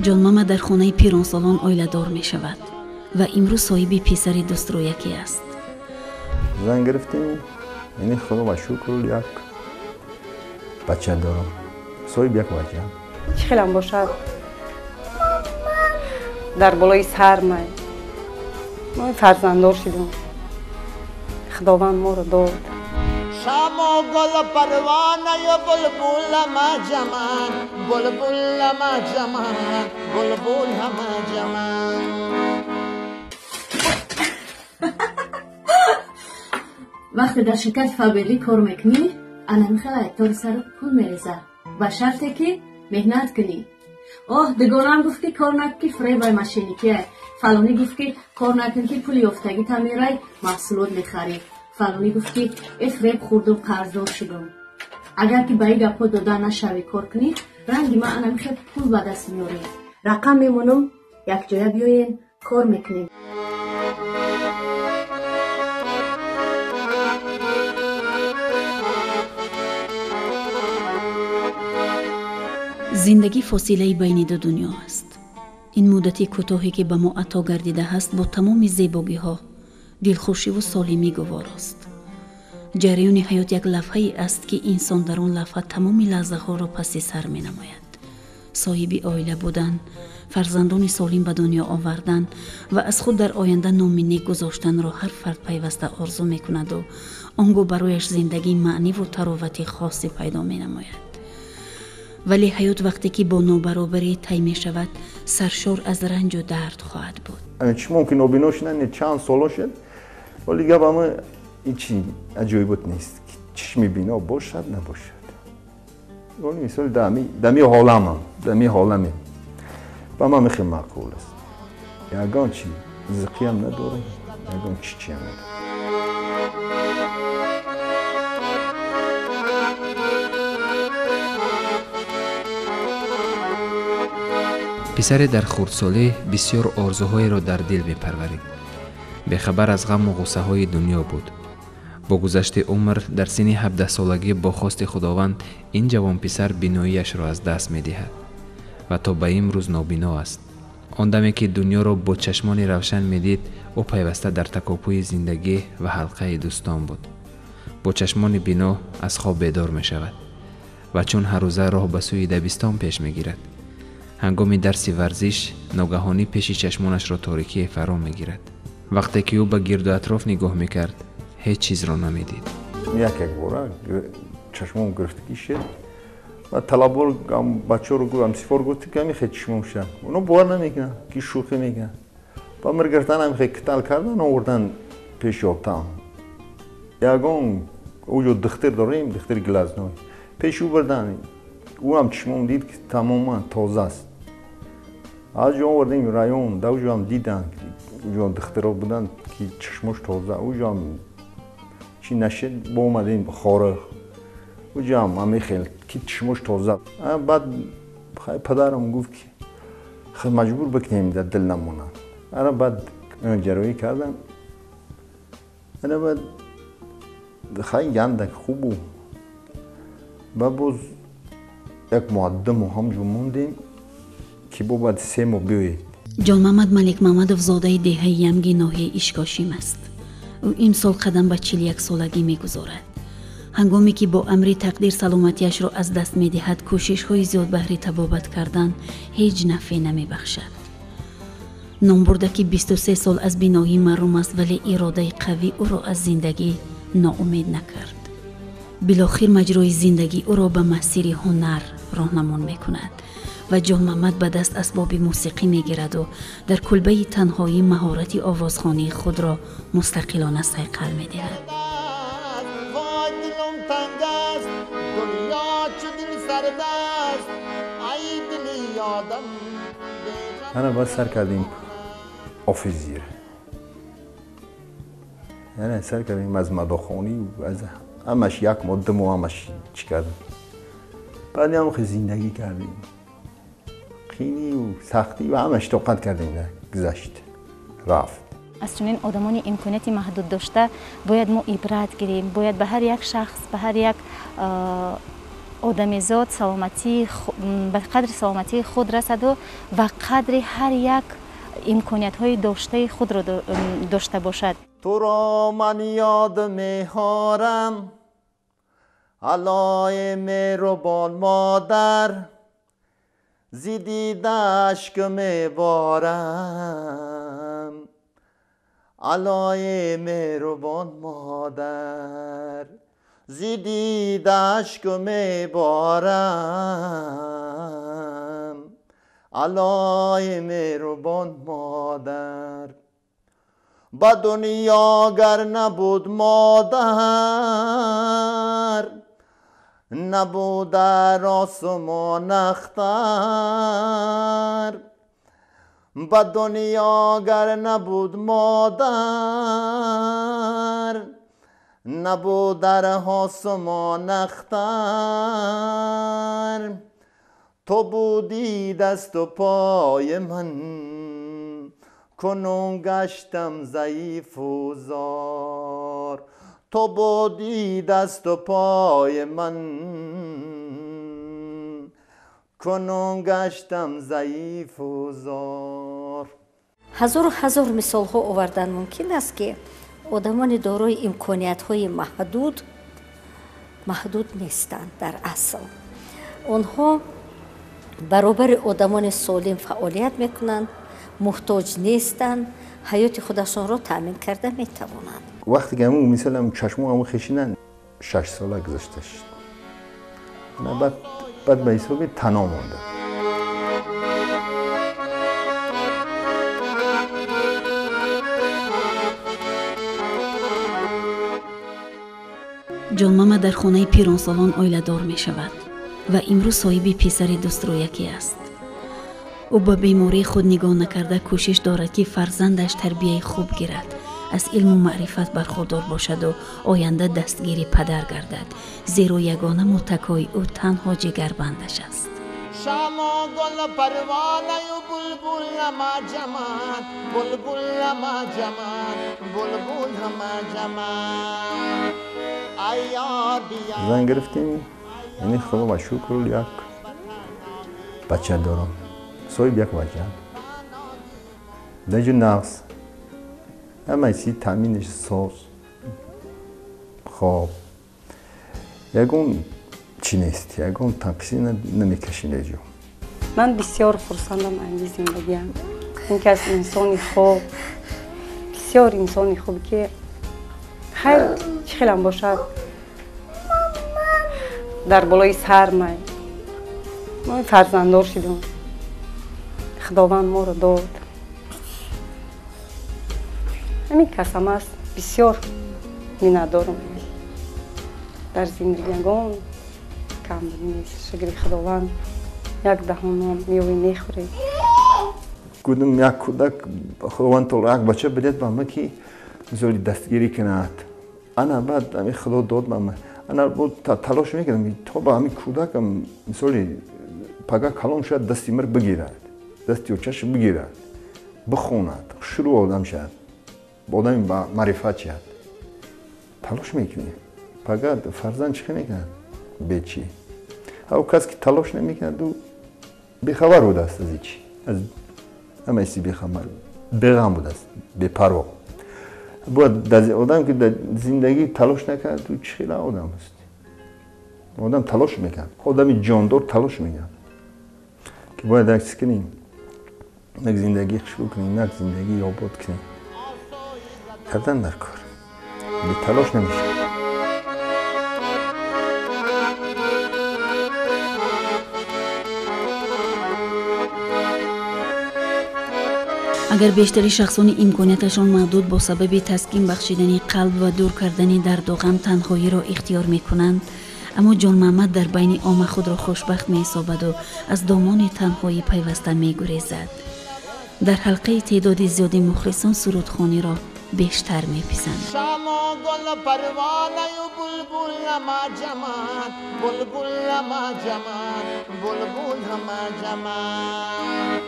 Ҷонмамад дар хонаи пиронсолон оиладор мешавад ва имрӯз соҳиби писари дӯстрӯякӣ аст. Зан гирифтем, яъне худо ба шукр як бача дорам, соҳиби як бача. Чӣ хелам бошад, дар болои сар май мо фарзанддор шудем, худованд моро дод. Шамо гул парвона ё булбул ма ҷаман, булбул ма ҷаман, булбул ма ҷаман. Вақте дар ширкати Фаберлик кор мекунӣ, ана михел айтори сарат пул мереза, ба шарте ки меҳнат кунӣ. Оҳ, дугонам гуфт ки кор накун, ки фиребай мошенникия. Фалонӣ гуфт ки кор накун, ки пули ёфтагита мерай маҳсулот мехарӣ. Фалонӣ гуфт ки э фиреб хӯрдум, қарздор шудум. Агар ки ба ин гапҳо дода нашавӣ кор кунӣ, ранги ман ана михел пул ба даст меорӣ. Рақам мемонам, якҷоя биёен, кор мекунем. Зиндагӣ фосилаи байни ду дунё аст. Ин муддати кӯтоҳе ки ба мо ато гардида ҳаст, бо тамоми зебогиҳо, дилхушиву солимӣ гуворост. Ҷараёни ҳаёт як лавҳае аст, ки инсон дар он лавҳа тамоми лаҳзаҳоро паси сар менамояд. Соҳиби оила будан, фарзандони солим ба дунё овардан ва аз худ дар оянда номи нек гузоштанро ҳар фард пайваста орзу мекунаду он гоҳ барояш зиндагӣ маъниву таровати хосе пайдо менамояд. Вале ҳаёт вақте ки бо нобаробарӣ тай мешавад, саршор аз ранҷу дард хоҳад буд. Чӣ мумкин нобино шудан чанд соло шуд, вале гап ама ҳеҷ аҷоибот нест, чишми бино бошад набошад. Вале мисол дами ҳоламам, дами ҳоламе ба ман хеле маъқул аст. Ягон чи зиқиам надорам, ягон чичиам надорам. Писаре дар хурдсолӣ бисёр орзуҳоеро дар дил мепарварид. Бехабар аз ғаму ғуссаҳои дунё буд. Бо гузашти умр дар синни 17-солагӣ бо хости худованд ин ҷавонписар биноияшро аз даст медиҳад ва то ба имрӯз нобино аст. Он даме ки дунёро бо чашмони равшан медид, ӯ пайваста дар такопӯи зиндагӣ ва ҳалқаи дӯстон буд. Бо чашмони бино аз хоб бедор мешавад ва чун ҳаррӯза роҳ ба сӯи дабистон пеш мегирад. Ҳангоми дарси варзиш ногаҳонӣ пеши чашмонашро торикие фаро мегирад. Вақте ки ӯ ба гирду атроф нигоҳ мекард, ҳеҷ чизро намедид. Як як бора чашмом гирифтагӣ шуд ва талабор бачаҳоро ҳамсифор гуфт ки ҳамин хел чишмом шуд. Оно бовар намекунанд, ки шӯхӣ мекунанд. Ба мир гирифтан ҳамин хел китал кардан, овардан пеши ёбтам. Ягон уҷо духтир дорем, духтири глазной. Пеши ӯ бурдан, ӯ ҳам чишмом дид ки тамоман тоза аст. Аз ҷо овардем район, да уҷо ҳам дидан, уҷо духтиро буданд ки чашмош тоза, уҷо ҳам чӣ нашид, бо омадем Хорих, уҷо ҳам ҳамин хел ки чашмош тоза. Баъд падарам гуфт ки хел маҷбур бикунем, дар дил намонад. Ана баъд ҷарроҳӣ кардам. Ана баъд хай яндак хуб буд. Баъд боз як муаддиму ҳамҷо мондем ки бо баъд 3 моҳ биёед. Ҷонмамад Маликмамадов зодаи деҳаи Ямги ноҳияи Ишкошим аст. Ӯ имсол қадам ба 41-солагӣ мегузорад. Ҳангоме ки бо амри тақдир саломатиашро аз даст медиҳад, кӯшишҳои зиёд баҳри табобат кардан ҳеҷ нафъе намебахшад. Номбурда ки 23 сол аз биноӣ маҳрум аст, вале иродаи қавӣ ӯро аз зиндагӣ ноумед накард. Билохир маҷрои зиндагӣ ӯро ба масири ҳунар роҳнамон мекунад ва Ҷонмамад ба даст асбоби мусиқӣ мегираду дар кулбаи танҳоӣ маҳорати овозхонии худро мустақилона сайқал медиҳад. Ана баъд сар кардем офизир, яъне сар кардем аз мадохонӣ, аз ҳамаш як моҳ, 2 моҳ ҳамаш чӣ кардем. Баъд ҳам хел зиндагӣ кардем, қинию сахтӣ ва ҳамаш тоқат кардем, гузашт рафт. Аз чунин одамони имконияти маҳдуд дошта бояд мо ибрат гирем, бояд ба ҳар як шахс, ба ҳар як Одамизод саломатии ба қадри саломатии худ расаду ва қадри ҳар як имкониятҳои доштаи худро дошта бошад. Туро ман ёд меҳорам, алои меҳрубон модар, зи дида ашк меборам, алои меҳрубон модар, зи дида ашк меборам, алои меҳрубон модар. Ба дунё гар набуд модар, набуд дар осмон ахтар. Ба дунё гар набуд модар, набуд дар осмон ахтар. Ту будӣ дасту пои ман, кунун гаштам заифу зор. Ту будӣ дасту пои ман, кунун гаштам заифу зор. Ҳазору ҳазор мисолҳо овардан мумкин аст, ки одамони дорои имкониятҳои маҳдуд маҳдуд нестанд дар асл. Онҳо баробари одамони солим фаъолият мекунанд, муҳтоҷ нестанд, ҳаёти худашонро таъмин карда метавонанд. Вақте ки ҳамун мисол ҳам чашмо ҳамун хешинан 6 сола гузашта шуд. Баъд ба ҳисоби тано монда. Ҷонмама дар хонаи пиронсолон оиладор мешавад ва имрӯз соҳиби писари дустрӯякӣ аст. Ӯ ба бемории худ нигоҳ накарда кӯшиш дорад, ки фарзандаш тарбияи хуб гирад, аз илму маърифат бархурдор бошаду оянда дастгири падар гардад, зеро ягона муттакои ӯ танҳо ҷигарбандаш аст. Шамо гул парвонаю булбул ҳама ҷаман, булбул ҳама ҷаман, булбул ҳама ҷаман. Зан гирифтем, яъне худо ба шукр як бача дорам, соҳиб як бача. Даҷу нақс, ҳамаи чизи таъминаш соз, хоб, ягон чӣ нест, ягон танқисӣ намекашем даҷо. Ман бисёр хурсандам аз зиндагиам. Ин ки аз инсони хуб, бисёр инсони хуб, ки хайр чӣ хелам бошад, дар болои сар май. Мо фарзанддор шудем. Худованд моро дод. Ҳамин касам аст, бисёр миннатдорам. Дар зиндагӣ ягон камбудӣ нест. Шукри Худованд, як даҳон нон меёвем, мехӯрем. Гудам як кӯдак Худованд таоло як бача бидиҳад ба ма, ки мисоли дастгирӣ кунад. Ана баъд ҳамин Худо дод ба ма. Ана бо талош мекардам то ба ҳамин кӯдакам мисоли пага калон шояд дасти мир бигирад, дасти очаш бигирад, бихонад, шурӯъ одам шавад, одами ба маърифат шавад. Талош мекунем. Пага фарзанд чӣ мекунад? Бечӣ. Ҳав кас ки талош намекунад, ӯ бехабар будааст аз ҳечи, аз ҳамаи чиз бехабар, беғам будааст, бепарво. Бояд одам ки дар зиндагӣ талош накард, ӯ чӣ хела одам аст? Одам талош мекунад, одами ҷондор талош мекунад, ки бояд як чиз кунем, як зиндагӣ хушбӯ кунем, як зиндагӣ обод кунем. Кардан дар кор беталош намешавад. Агар бештари шахсони имконияташон маҳдуд бо сабаби таскин бахшидани қалб ва дур кардани дарду ғам танҳоиро ихтиёр мекунанд, аммо Ҷонмаҳмад дар байни омма худро хушбахт меҳисобаду аз домони танҳоӣ пайваста мегурезад. Дар ҳалқаи теъдоди зиёди мухлисон сурудхониро бештар меписанд. Шамо гул парвонаю булбул ҳама ҷаман, булбул ҳама ҷаман, булбул ҳама ҷаман.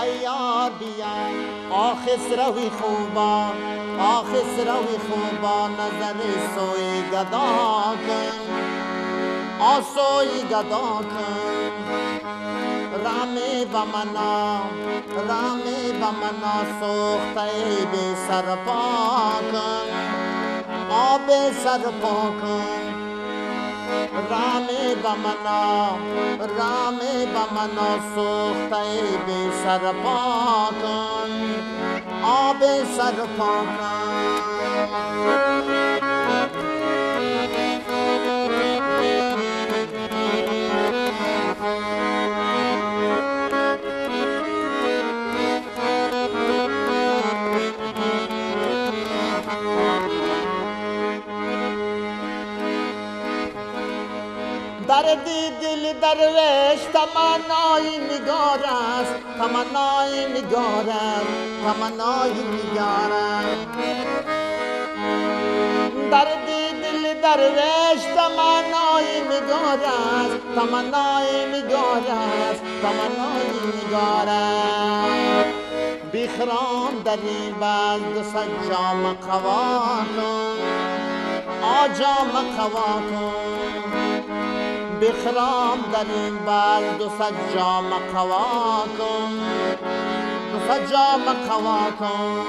Айёр бия, охисрави хубон, охисрави хубон, назари сӯи гадо кун. آسوی گدا کن رامه بمنا رامه بمنا سوخته بی سر پا کن آب سر پا کن رامه بمنا رامه بمنا سوخته بی سر پا کن آب سر پا کن. درد دل درویش تمنای نگار است تمنای نگار است تمنای نگار است درد دل درویش تمنای نگار است تمنای نگار است تمنای نگار است بخرام در این باز دو جام قوا کن آ جام قوا کن بخرام در این بال دو جام قوا کن دو جام قوا کن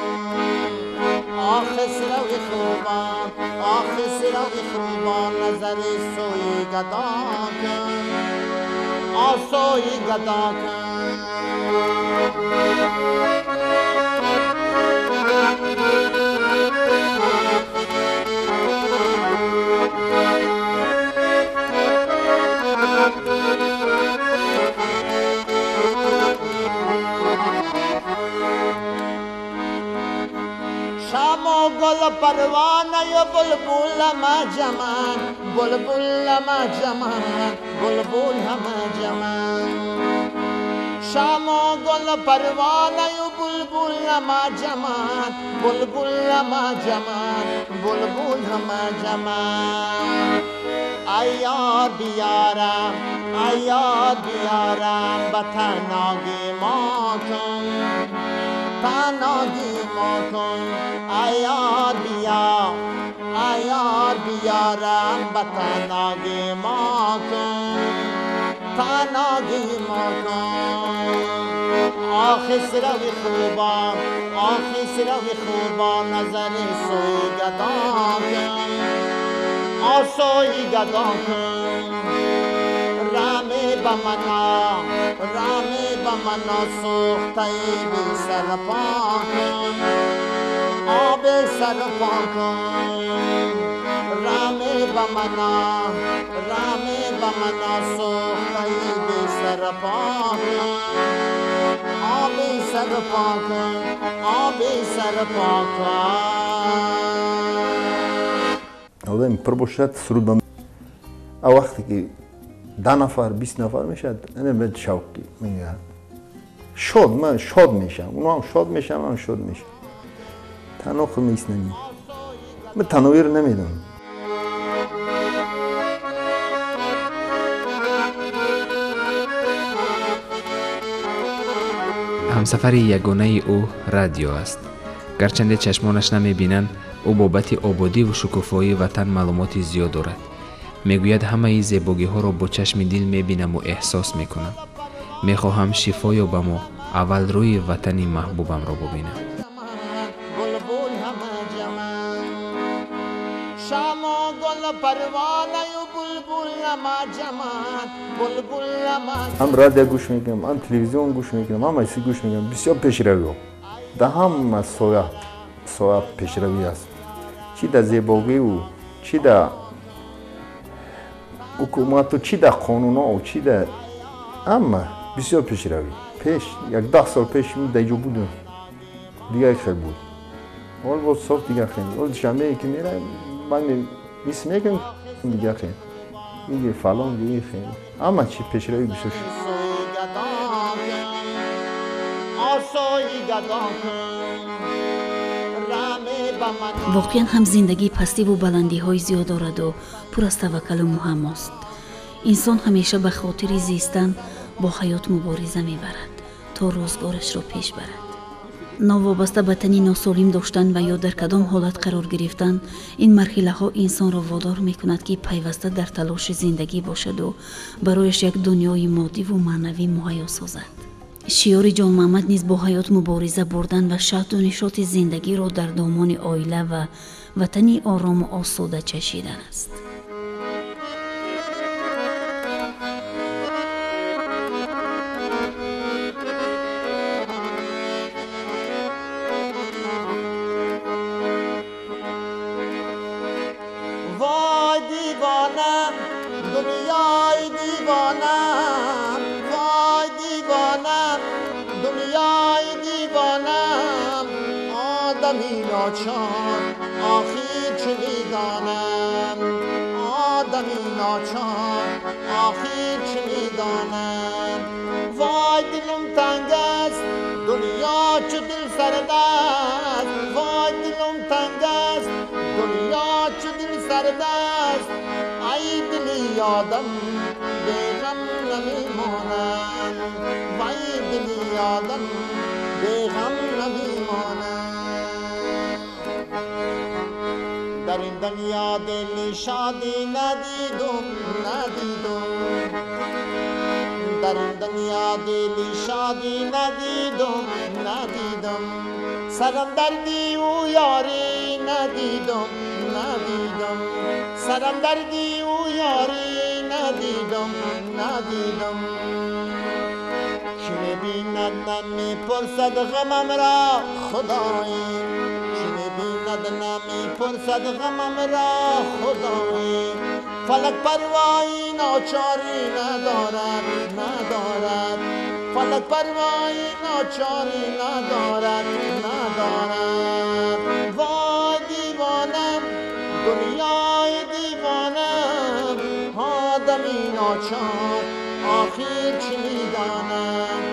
آ خسروی خوبان آ خسروی خوبان نظر سوی گدا کن آ سوی گدا کن. گل پروانه یا بلبل ما جمان بلبل ما جمان بلبل ما جمان شام گل پروانه یا بلبل ما جمان بلبل ما جمان بلبل ما جمان ایار بیارم ایار بیارم بتناگی ما کن تناگی ما کن ایار بیا ایار بیارم بتناگی ما کن تناگی ما کن آ خسروی خوبان آ خسروی خوبان نظر سوی گدا کن آ سوی گدا کن رامه بمنا رامه بمنا سوخته بی سر پا کن آب سر پا کن رامه بمنا رامه بمنا سوخته بی سر پا کن آب سر پا کن آب سر پا کن. آدم پر باشد سرود بم وقتی که 10 نفر 20 نفر میشد اینه به شوقی میگه شاد من شاد میشم اونا هم شاد میشم من شاد میشم تنها خود نیست نمی من تنهایی رو نمیدونم. ҳамсафари ягонаи ӯ радио аст. Гарчанде чашмонаш намебинанд, ӯ бобати ободиву шукуфоии ватан маълумоти зиёд дорад. Мегӯяд ҳамаи зебогиҳоро бо чашми дил мебинаму эҳсос мекунам. Мехоҳам шифо ёбаму аввал рӯи ватани маҳбубамро бубинам. Ҳам радио гӯш мекунам, ҳам телевизион гӯш мекунам, ҳама чиз гӯш мекунам. Бисёр пешравиҳо дар ҳама соҳа пешравӣ аст. Чӣ дар зебогиву, чӣ дар ҳукумату, чӣ дар қонунҳо, чӣ дар ҳама бисёр пешравӣ. Пеш як 10 сол пеш дар ҷо будем, дигар хел буд. Ҳол боз соф дигар хел. Ҳол душанбе ки мерам, ман мис мекунам дигар хел. Иге фалон диге хел. Ҳама чӣ пешравӣ бисёр шуд. Воқеан ҳам зиндагӣ пастиву баландиҳои зиёд дораду пур аз таваккалу муҳаммост. Инсон ҳамеша ба хотири зистан бо ҳаёт мубориза мебарад, то рӯзгорашро пеш барад. Новобаста ба тани носолим доштан ва ё дар кадом ҳолат қарор гирифтан, ин марҳилаҳо инсонро водор мекунад, ки пайваста дар талоши зиндагӣ бошаду барояш як дунёи моддиву маънавӣ муҳайё созад. Шиёри Ҷонмаҳмад низ бо ҳаёт мубориза бурдан ва шаҳду нишоти зиндагиро дар домони оила ва ватани орому осуда чашидан аст. Вой дивонам, дунёи дивонам, вой дивонам, дунёи дивонам, одами ночор охир чӣ медонам, одами ночор охир чӣ медонам. Вой дилам танг аст, дунё чу дил сард аст, вой дилам танг аст, дунё чу дил сард аст, ай дили одам беғам намемонад, вай дили одам беғам намемонад. Дар ин дунё дили шодӣ надидум, надидум, дар ин дунё дили шодӣ надидум, надидум, сарам дарди ӯ ёрӣ надидум, надидум, сарам дарди ӯ ёрӣ надидум, надидум. Чӣ мебинад намепурсад ғамам ро Худоӣ, чӣ мебинад намепурсад ғамам ро Худоӣ, фалак парвои ночорӣ надорад, надорад, фалак парвои ночорӣ надорад, надорад. Вой дивонам, дунёи дивонам, одами ночор охир чӣ медонам,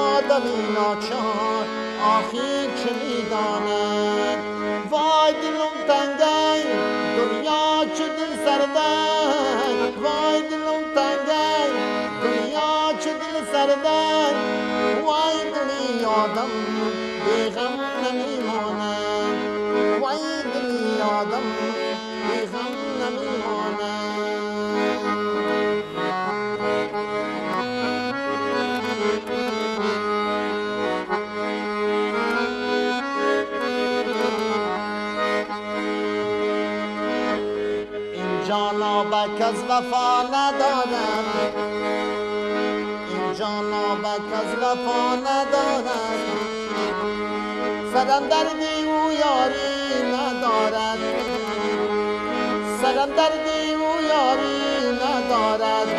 одами ночор охир чӣ медонам. Вой дилам тангай, дунё чу дил сардай, вой дилам тангай, дунё чу дил сардай, вой дили одам беғам намемонад, вой дили одам беғам намемонад. جانابک از وفا ندارم، این جانابک از وفا ندارم، سرم دردی او یاری ندارد، سرم دردی او یاری ندارد.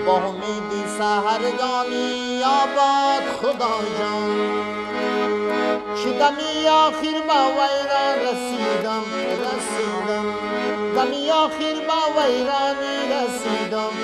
با امیدی سحرگانی آباد خدای جان، چی دمی آخر با ویران رسیدم، رسیدم، دمی آخر با ویرانی رسیدم،